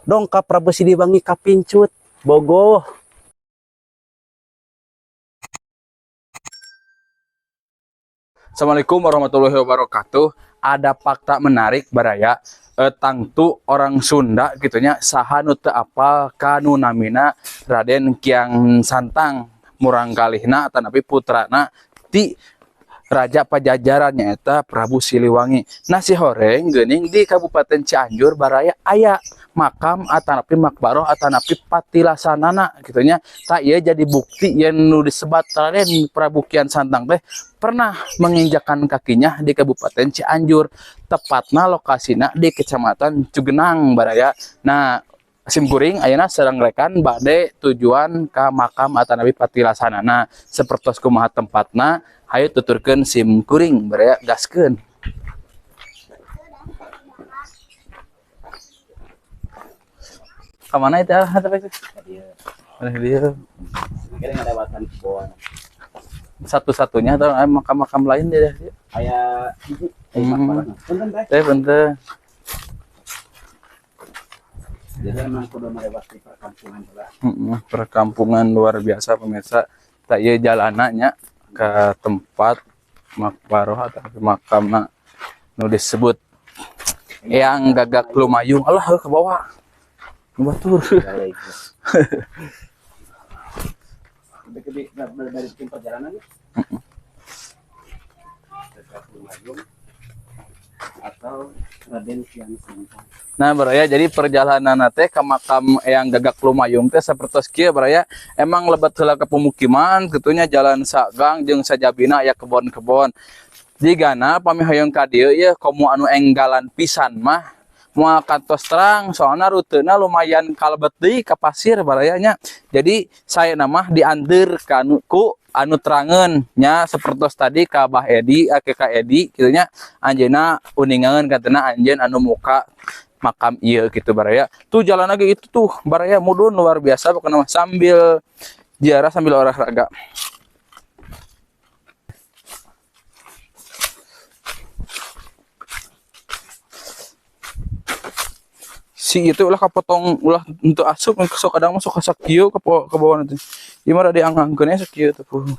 Dongkap Prabu Siliwangi kapincut Bogoh. Assalamualaikum warahmatullahi wabarakatuh. Ada fakta menarik, baraya. Tangtu orang Sunda gitu nya, saha nu teu apal kanu namina Raden Kian Santang, murangkalihna atanapi putrana ti Raja Pajajaran, nyaeta Prabu Siliwangi. Nah, sihoreng geuning di Kabupaten Cianjur, baraya, aya makam atanapi makbaroh atanapi patilasanana gitu nya. Tah, ieu jadi bukti yen nu disebat Raden Prabu Kian Santang teh pernah menginjakan kakinya di Kabupaten Cianjur, tepatna lokasina di Kecamatan Cugenang, baraya. Nah, sim kuring ayeuna sareng rekan bade tujuan ka makam atanapi patilasanana. Sapertos kumaha tempatna, hayu tuturkeun sim kuring, baraya, gaskeun. Kemana itu? Ah, apa itu? Mana dia? Kira ngalewatan kebon. Satu-satunya atau makam-makam lain dia? Aya hiji makbarahna. Punten teh. Teh bentar. Jadi emang kudu melewati perkampungan lah. Perkampungan luar biasa, pemirsa. Tah, ieu jalanannya ke tempat makbaroh atau makamna nu disebut Eyang Gagak Lumayung. Alah, heuh, ke bawah. Batur. Lebih dari tim perjalanan ya. Gagak Lumayung atau Raden Kian Santang. Nah, baraya, jadi perjalanan teh ke makam Eyang Gagak Lumayung teh sapertos kieu, baraya. Emang lebet heula ke pemukiman kitu nya, jalan sagang jeung sajabina aya kebon-kebon. Jigana pami hoyong ka dieu ieu komo anu enggalan pisan mah moal kantos terang, soalna rutena lumayan kalebet deui ka pasir, baraya nya. Jadi saya nama dianteur ka anu ku anu terangeun nya, sapertos tadi ka Abah Edi, ke Ka Edi kitu nya, anjeunna uningangeun katena anjeun anu muka makam ieu gitu, baraya. Tuh jalan lagi itu tuh, baraya, mudun luar biasa pokoknya mah, sambil ziarah sambil olahraga. Si itu ulah kapotong, ulah untuk asup sok, kadang masuk ke sakieu ke bawah nanti. Ieu mah rada diangangkeun nya sakieu tuh.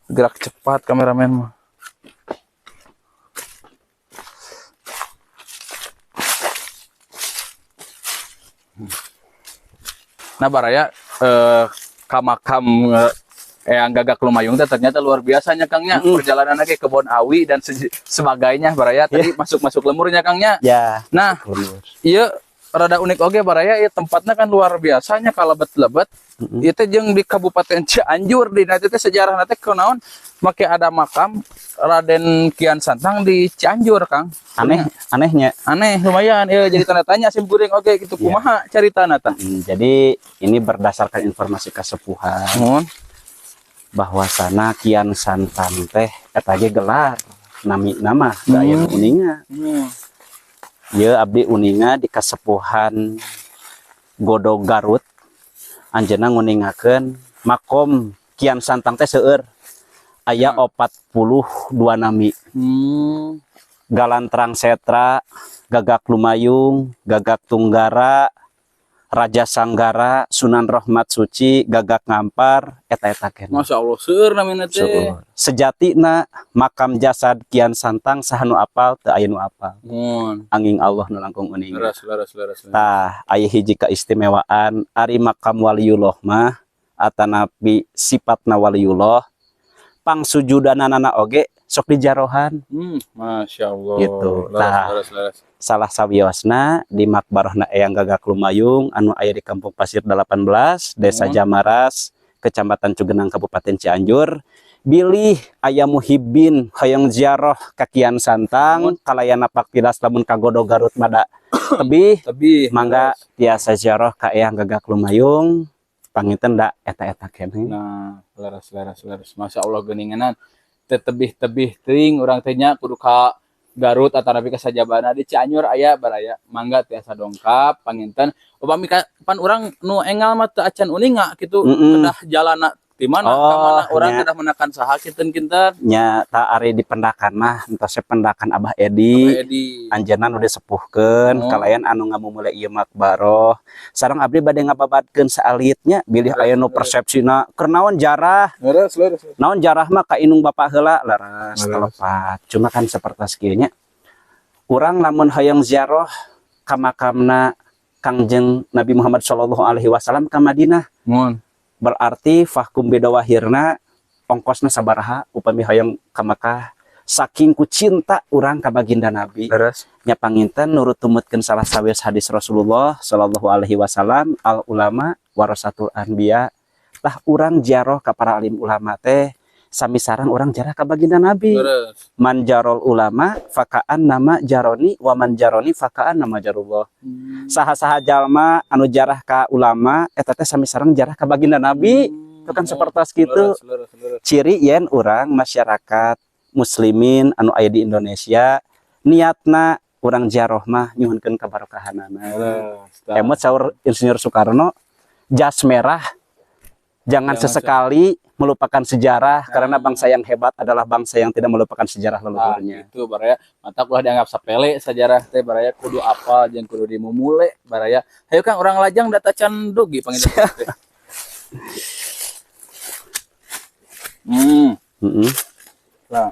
Gerak cepat kameramen mah. Nah, baraya, ka makam Eyang Gagak Lumayung teh ternyata luar biasanya, Kangnya. Perjalanan lagi kebon awi dan sebagainya, baraya, tadi masuk-masuk lemurnya, Kangnya. Ya. Nah, Lemur. iya rada unik oge, baraya, ya tempatnya kan luar biasanya kalau lebet-lebet. Ieu teh jeung di Kabupaten Cianjur di nanti teh sejarah nanti kunaon make ada makam Raden Kian Santang di Cianjur, Kang? Aneh, anehnya. Aneh lumayan ya, jadi tanda tanya sim kuring oge gitu, kumaha caritana tah? Jadi ini berdasarkan informasi kasepuhan Mun. Bahwasana Kian Santang teh eta ge gelar nami nama da aya nu uninga. Ieu abdi uninga di kasepuhan Godog Garut, anjeunna nguningakeun makom Kian Santang teh seueur, aya 42 nami. Galantrang Setra, Gagak Lumayung, Gagak Tunggara, Raja Sanggara, Sunan Rahmat Suci, Gagak Ngampar, eta-eta keneh. Masya Allah, seueur namina teh. Seueur. Sejatina makam jasad Kian Santang saha nu apal? Teu aya nu apal. Mun. Anging Allah nu langkung uning. Leres, leres, leres, leres. Tah, aya hiji keistimewaan ari makam waliullah mah atanapi sifatna waliullah pangsujudanana oge sok dijarohan. Masya Allah. Gitu. Leres, Tah. leres, leres. Salah sawiosna di makbarahna Eyang Gagak Lumayung anu aya di Kampung Pasir 18, Desa Jamaras, Kecamatan Cugenang, Kabupaten Cianjur. Bilih aya muhibin hoyong ziarah ka Kian Santang kalayan napak tilas, lamun ka Godog Garut mada tebih, Tebih. mangga tiasa ziarah ka Eyang Gagak Lumayung, panginten da eta-eta keneh. Nah, leres, leres, leres. Masya Allah, geuninganan. Teu tebih-tebih teuing urang teh nya kudu ka Garut atanapi ka sajabana, di Cianjur aya, baraya, mangga tiasa dongkap. Panginten upami pan urang nu engal mah teu acan uninga kitu, kedah jalana Di mana? Ka mana Oh, urang nya. Kedah mendakan saha kinten-kinten? Nya ta, ari di pendakan mah entos pendakan Abah Abah Edi. Edi. Anjeunna nu disepuhkeun kalayan anu ngamumule ieu makbaroh. Sareng abdi bade ngababadkeun saalitnya bilih aya nu persepsina keur naon jarah. Leres, leres. Naon jarah mah ka indung bapak heula, leres. Leres. Telepat. Cuma kan sapertos kieu nya. Urang lamun hoyong ziarah ka makamna Kangjeng Nabi Muhammad Shallallahu alaihi wasallam ka Madinah, Mun. berarti fahkum bidawahirna ongkosna sabaraha upami hoyong ka Mekah, saking ku cinta urang ka baginda Nabi. Nya panginten nurut tumutkeun salah sawios hadis Rasulullah Shallallahu alaihi wasallam, al ulama warasatul anbiya. Tah, urang ziarah ka para alim ulama teh sami sareng urang ziarah ka baginda Nabi. Man zarol ulama fakaan nama zaroni wa man zaroni fakaan nama zarullah. Saha-saha jalma anu jarah ka ulama eta teh sami sareng jarah ka baginda Nabi. Itu kan seperti kitu. Leres, leres, leres. Ciri yen urang masyarakat muslimin anu aya di Indonesia niatna urang ziarah mah nyuhunkeun kabarokahanana. Leres. Emot saur Insinyur Soekarno, jas merah jangan Jangan sesekali melupakan sejarah karena bangsa yang hebat adalah bangsa yang tidak melupakan sejarah leluhurnya. Gitu baraya, matak ulah dianggap sepele sejarah teh baraya, kudu apal jeung kudu dimumule baraya. Hayu Kang, urang lajang da tacan dugi panginten teh. Nah,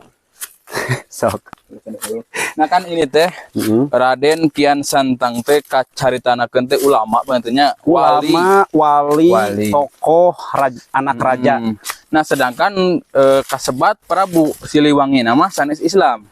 Sok. Nah, kan ini teh Raden Kian Santang teh kacaritanakeun teh ulama panginten nya, wali. Ulama, wali, Wali. Tokoh, anak raja. Nah, sedangkan kasebat Prabu Siliwangi nama sanes Islam.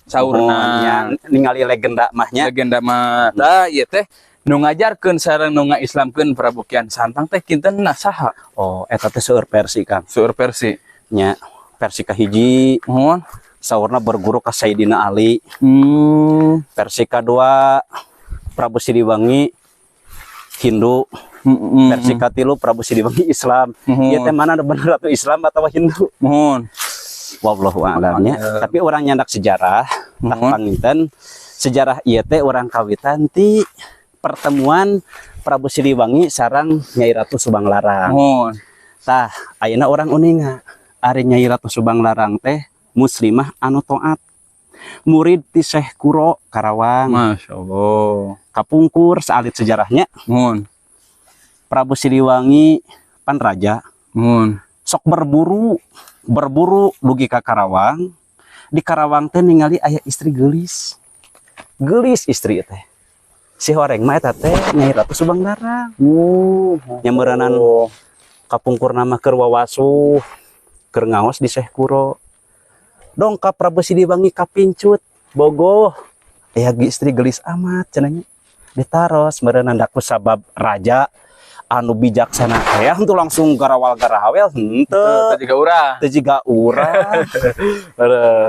Saurna. Oh, nya, ningali legenda mah nya. Legenda mah. Tah, ieu teh nu ngajarkeun sareng nu ngaislamkeun Prabu Kian Santang teh kinten, nah, saha? Oh, eta teh seueur versi, Kang. Seueur versi. Nya, versi kahiji Muhun. Saurna berguru ka Sayyidina Ali. Versi kedua Prabu Siliwangi Hindu. Versi katilu Prabu Siliwangi Islam. Ieu teh mana nu bener atuh, Islam atau Hindu? Muhun. Wallahu a'lam nya. Tapi urang nyandak sejarah, tah panginten sejarah ieu teh urang kawitan ti pertemuan Prabu Siliwangi sareng Nyai Ratu Subanglarang. Tah, ayeuna urang uninga ari Nyai Ratu Subanglarang teh muslimah anu taat. Murid ti Syekh Kuro Karawang. Masya Allah. Kapungkur saalit sejarahnya Prabu Siliwangi pan raja sok berburu, berburu dugi ka Karawang. Di Karawang teh ningali aya istri geulis, geulis istri teh si horeng mah eta teh Nyai Ratu Subanglarang. Nya meureunan kapungkur nama keur wawasuh, keur ngaos di Syekh Kuro. Dongkap Prabu Siliwangi kapincut, bogoh, aya istri geulis amat cenah nya. Ditaros meureunan da ku sabab raja anu bijaksana teh henteu langsung garawal-garawel, henteu. Teu jiga urang. Teu jiga urang.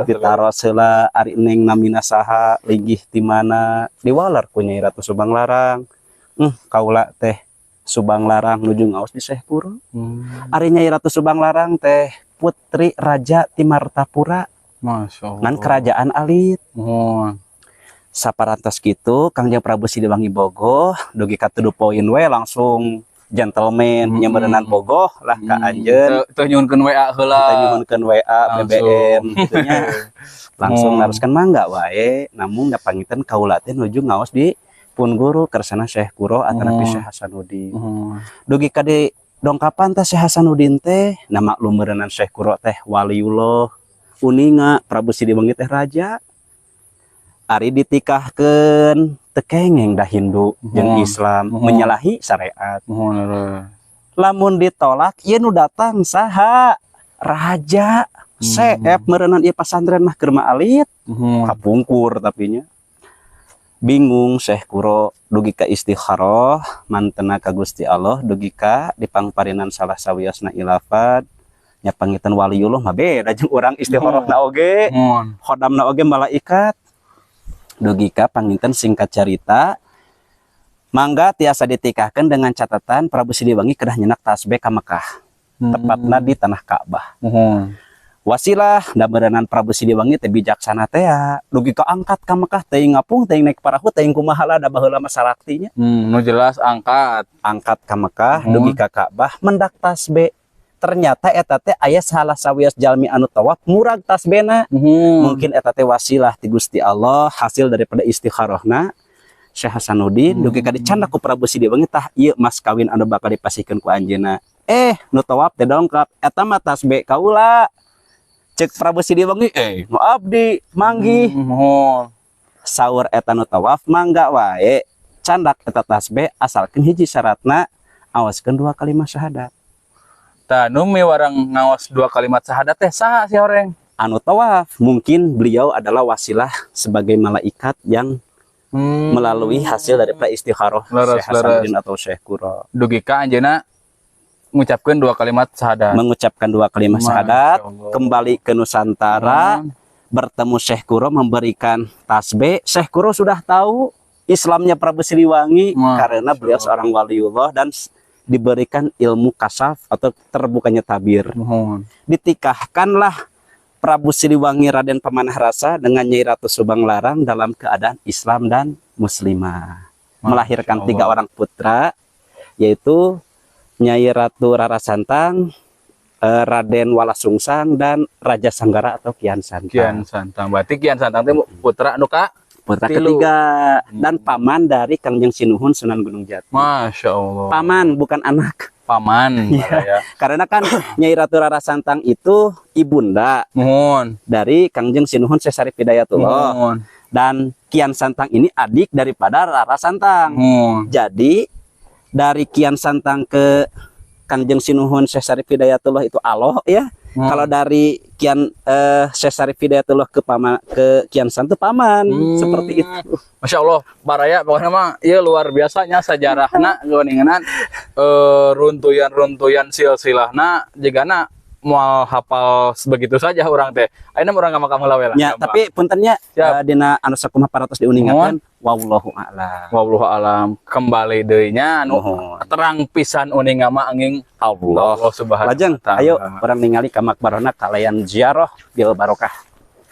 Ditaros heula, ari neng namina saha, linggih ti mana? Diwaler ku Nyai Ratu Subanglarang, kaula teh Subanglarang, nuju ngaos di Syekh Kuro." Ari Nyai Ratu Subanglarang teh putri raja ti Martapura. Masya Allah. Ngan kerajaan alit. Muhun. Saparantos kitu Kangjeng Prabu Siliwangi bogoh dugi ka to the point we, langsung gentleman nya meureunan, bogoh lah ka anjeun. Teu teu nyuhunkeun WA heula. Kita nyuhunkeun WA, Langsung. BBM gitu nya, langsung naroskeun mangga wae, namun da panginten kaula teh nuju ngaos di pun guru kersana Syekh Kuro atanapi Syekh Hasanuddin. Dugi ka di dongkapan teh Syekh Hasanuddin teh, nah, maklum meureunan Syekh Kuro teh waliullah, uninga Prabu Siliwangi teh raja. Ari ditikahkeun teu kengeng da Hindu jeung Islam, menyalahi syariat. Muhun leres. Lamun ditolak, ieu nu datang saha? Raja. Seep meureunan ieu pasantren mah, keur mah alit. Kapungkur tapi nya bingung Syekh Kuro dugi ka istikharah mantena ka Gusti Allah, dugi ka dipangparinan salah sawiosna ilafad nya. Panginten waliullah mah beda jeung urang, istikharah na oge khodamna oge malaikat. Dugi ka panginten singkat cerita, mangga tiasa ditikahkeun dengan catatan Prabu Siliwangi kedah nyenak tasbih ka Mekah, tepatna di tanah Ka'bah. Wasilah da beureunan Prabu Siliwangi teh bijaksana teh ya, dugi ka angkat ka Mekah, teuing ngapung, teuing naik parahu, teuing kumaha lah, da baheula mah sarakti nya. Nu jelas angkat. Angkat ka Mekah, dugi ka Ka'bah, mendak tasbih. Ternyata eta teh aya salah sawios jalmi anu tawaf murag tasbehna. Mungkin eta teh wasilah ti Gusti Allah, hasil daripada istikharahna Syekh Hasanuddin dugi ka dicandak ku Prabu Siliwangi, tah ieu mas kawin anu bakal dipasihkeun ku anjeunna. Nu tawaf teh dongkap, eta mah tasbeh kaula. Cek Prabu Siliwangi, nu abdi manggih. Saur eta nu tawaf, mangga wae candak eta tasbeh, asalkeun hiji syaratna, awaskeun dua kalimat syahadat. Tah, nu miwarang ngaos dua kalimat syahadat teh saha sih horeng? Anu tawaf, mungkin beliau adalah wasilah sebagai malaikat yang melalui hasil daripada istikharah Syekh Hasanuddin atau Syekh Kuro. Dugi ka anjeunna ngucapkeun dua kalimat syahadat. Mengucapkan dua kalimat Masya syahadat, Allah. Kembali ke Nusantara, bertemu Syekh Kuro, memberikan tasbih. Syekh Kuro sudah tahu Islamnya Prabu Siliwangi Masya karena beliau Allah. Seorang waliullah dan diberikan ilmu kasaf atau terbukanya tabir. Muhun. Ditikahkanlah Prabu Siliwangi Raden Pemanah Rasa dengan Nyai Ratu Subang Larang dalam keadaan Islam dan Muslimah. Melahirkan Masya tiga Allah. Orang putra, yaitu Nyai Ratu Rara Santang, Raden Walasungsang, dan Raja Sanggara atau Kian Santang. Kian Santang. Berarti Kian Santang teh putra nu ka Putra tilu. Ketiga dan paman dari Kangjeng Sinuhun Sunan Gunung Jati. Masya Allah. Paman, bukan anak. Paman. Iya. Ya. Karena kan Nyai Ratu Rara Santang itu ibunda Muhun. Dari Kangjeng Sinuhun Syekh Syarif Hidayatullah. Muhun. Dan Kian Santang ini adik daripada Rara Santang. Muhun. Jadi dari Kian Santang ke Kangjeng Sinuhun Syekh Syarif Hidayatullah itu aloh ya. Kalau dari Kian Syekh Syarif Hidayatullah ke paman, ke Kian Santang itu paman, seperti itu. Masya Allah, baraya pokoknya mah ieu luar biasanya sejarahna geuningan runtuyan-runtuyan silsilahna jigana moal hafal begitu saja urang teh. Ayeuna urang ka makam heula we lah. Ya, Gampang. Tapi punten nya, Siap. Dina anu sakumaha parantos diuningakeun, wallahu a'lam. Wallahu alam, kembali deui nya anu Muhun. Terang pisan uninga mah angin Allah. Allah Subhanahu Lajeng, wa taala. Ayo urang ningali ka makbarana kalayan ziarah bil barokah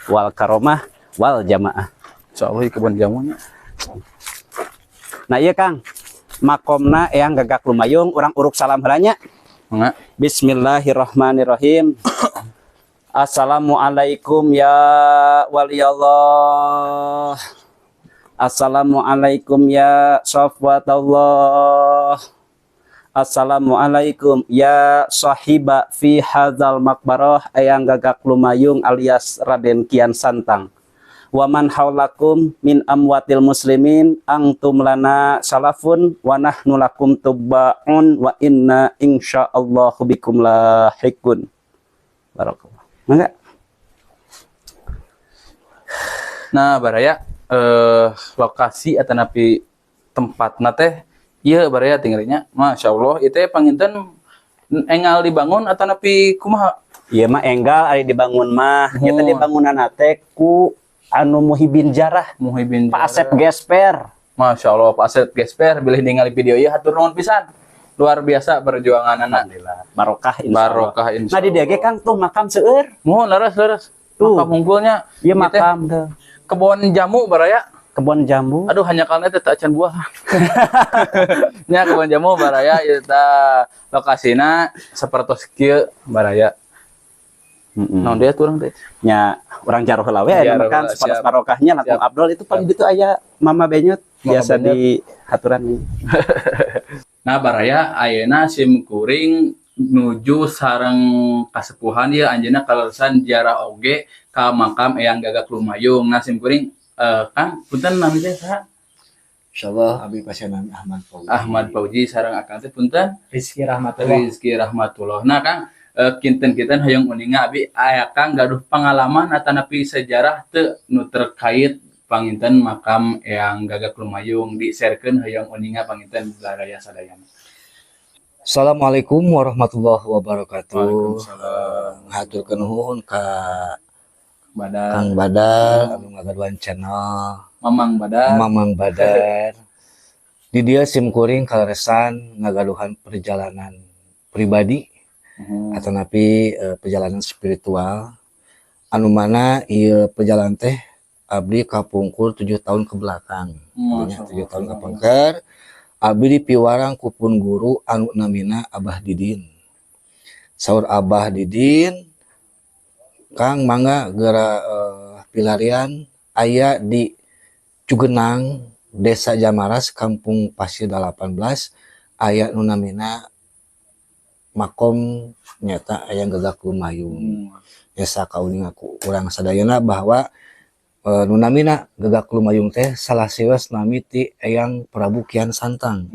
wal karomah wal jamaah. Insyaallah di kebun jamunya. Nah iya Kang, makomna Eyang Gagak Lumayung, urang uruk salam heula nya. Mangga. Bismillahirrahmanirrahim. Assalamualaikum ya waliyallah. Assalamualaikum ya safwatallah. Assalamualaikum ya sahiba fi hadzal makbarah Eyang Gagak Lumayung alias Raden Kian Santang. Waman haulakum min amwatil muslimin, antum lana salafun wa nahnu lakum tubbaun wa inna insyaallahu bikum lahiqun. Barakallah. Mangga. Nah, baraya lokasi atanapi tempatna teh ieu baraya tinggalinya. Masya Allah, itu panginten enggal dibangun atanapi kumaha? Ieu mah enggal ari dibangun mah. Ieu teh dibangunan teh ku anu Muhibin Jarah, Muhibin Pak Asep Jarah. Gesper. Masya Allah, Pak Asep Gesper, bilih ningali video ieu hatur nuhun pisan. Luar biasa perjuangan anak. Alhamdulillah. Barokah insyaallah. Barokah insya Nah di dieu ge, Kang, tuh makam seueur. Muhun, leres leres. Tuh. Makam unggulnya. Ieu Ieu teh makam tuh. Kebon jamu baraya. Kebon jambu. Aduh, hanya karena itu acan buah. Nya kebon jamu baraya ieu tah lokasina sapertos kieu baraya. Naon dia turang teh? Nya urang jaroh heula we Jaroh aya makan heula, separas siap. Barokahnya langkung Siap. Abdul itu paling ditu aya Mama Benyut Mama biasa Benyut. Di haturan nih. Nah, baraya ayeuna sim kuring nuju sareng kasepuhan ieu anjeunna kaleresan ziarah oge ka makam Eyang Gagak Lumayung. Nah, sim kuring Kang, punten nami teh saha? Insyaallah abi pasianan Ahmad Fauzi. Ahmad Fauzi sareng akang teh punten Rizky Rahmatullah. Rizky Rahmatullah. Nah, Kang, kinten-kinten hoyong uninga abi aya Kang gaduh pengalaman atanapi sejarah teu nu terkait panginten makam Eyang Gagak Lumayung, di-sharekeun hoyong uninga panginten baraya sadayana. Assalamualaikum warahmatullahi wabarakatuh. Waalaikumsalam. Ngahaturkeun nuhun ka Badar. Kang Badar anu ngagaduhan channel Mamang Badar. Mamang Badar. Di dieu sim kuring kaleresan ngagaduhan perjalanan pribadi atanapi perjalanan spiritual anu mana ieu perjalanan teh abdi kapungkur 7 tahun ke belakang. Masya 7 tahun Allah. Kapungkur abdi dipiwarang ku pun guru anu namina Abah Didin. Saur Abah Didin, "Kang, mangga gera pilarian aya di Cugenang, Desa Jamaras, Kampung Pasir 18, aya nu namina makom nyata Eyang Gagak Lumayung." Nya kauninga ku urang sadayana bahwa nu namina Gagak Lumayung teh salah siwas nami ti Eyang Prabu Kian Santang.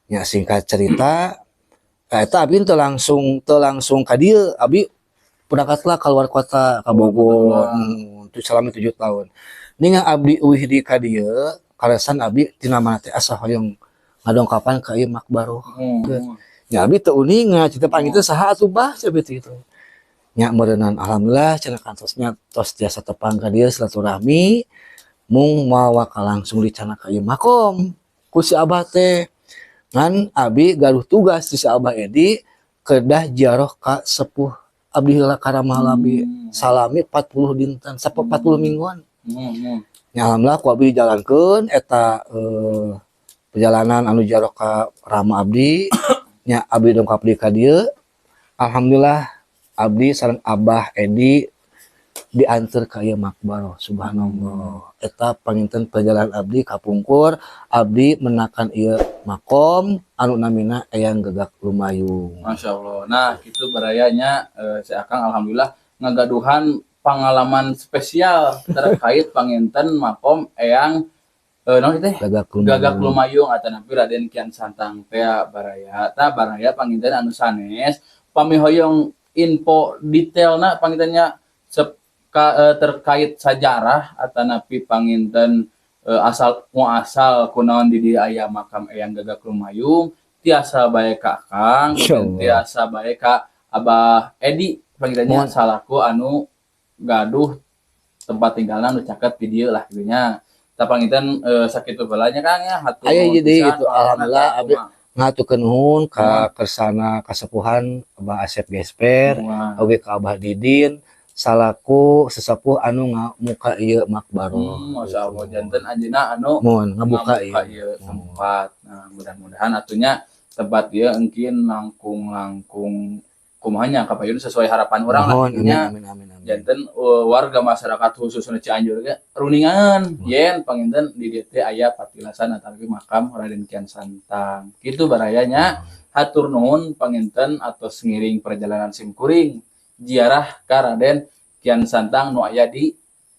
Nya, singkat cerita eta abi teu langsung ka dieu, abi berangkatlah keluar kota ka Bogor teu selama 7 tahun. Ningan abdi uih di ka dieu, kaleresan abi tina mana teh asa hoyong ngadongkapan ka ieu makbaroh. Nya, abi teu uninga cita panggil teh saha atuh, Bah, seperti itu. Nya, meureunan alhamdulillah cenah kantosnya tos tiasa tepang ka dieu silaturahmi, mung moal waka langsung dicandak ka ieu makom ku si Abah teh. Ngan abi gaduh tugas di si Abah Edi, kedah ziarah ka sepuh abdi heula, ka Rama abdi salami 40 dinten sampai 40 mingguan. Ya, alhamdulillah ku abdi dijalankeun eta perjalanan anu ziarah ka Rama abdi. Nya, abdi dongkap di ka dieu, alhamdulillah abdi sareng Abah Edi diantar ka ieu makbaroh. Subhanallah, eta panginten perjalanan abdi kapungkur, abdi menakan ieu makom anu namina Eyang Gagak Lumayung. Masya Allah. Nah, gitu baraya nya, si Akang alhamdulillah ngagaduhan pengalaman spesial terkait panginten makom Eyang naon teh? Gagak Lumayung. Gagak Lumayung atanapi Raden Kian Santang teh, baraya. Tah, baraya, panginten anu sanes pami hoyong info detailna pangintennya terkait sajarah atanapi panginten asal muasal kunaon di dieu aya makam Eyang Gagak Lumayung, tiasa bae ka Akang, Insyaallah. Tiasa bae ka Abah Edi pangintennya Mohon. Salaku anu gaduh tempat tinggalna nu caket di dieu lah gitu nya. Tah, panginten sakitu heula nya, Kang, ya, hatur Aya nuhun jadi pisan gitu, alhamdulillah abdi kumaha. Ngaturkeun nuhun ka kersana kasepuhan Abah Asep Gesper, Kumaha. Oge ka Abah Didin salaku sesepuh anu ngamuka ieu makbaroh. Masya Allah, janten anjeunna anu Mohon ngabuka ngabuka ieu. Ieu tempat. Nah, mudah-mudahan atunya tempat ieu engkin langkung-langkung kumaha nya kapayun sesuai harapan urang lah Mohon, gitu amin nya. Amin amin amin. Janten warga masyarakat khususnya Cianjur ge runingan yen panginten di dieu teh aya patilasan atau makam Raden Kian Santang. Kitu baraya nya, hatur nuhun panginten atos ngiring perjalanan simkuring ziarah ka Raden Kian Santang nu aya di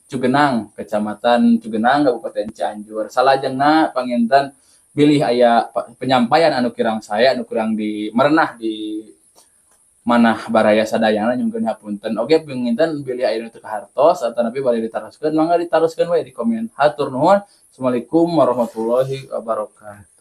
Cugenang, Kecamatan Cugenang, Kabupaten Cianjur. Salajengna panginten bilih aya penyampaian anu kirang saya, anu kurang di merenah di manah baraya sadayana, nyungkeun hapunten. Oke, panginten bilih aya nu teu kahartos atanapi bade ditaroskeun, mangga ditaroskeun we di komen. Hatur nuhun. Assalamualaikum warahmatullahi wabarakatuh.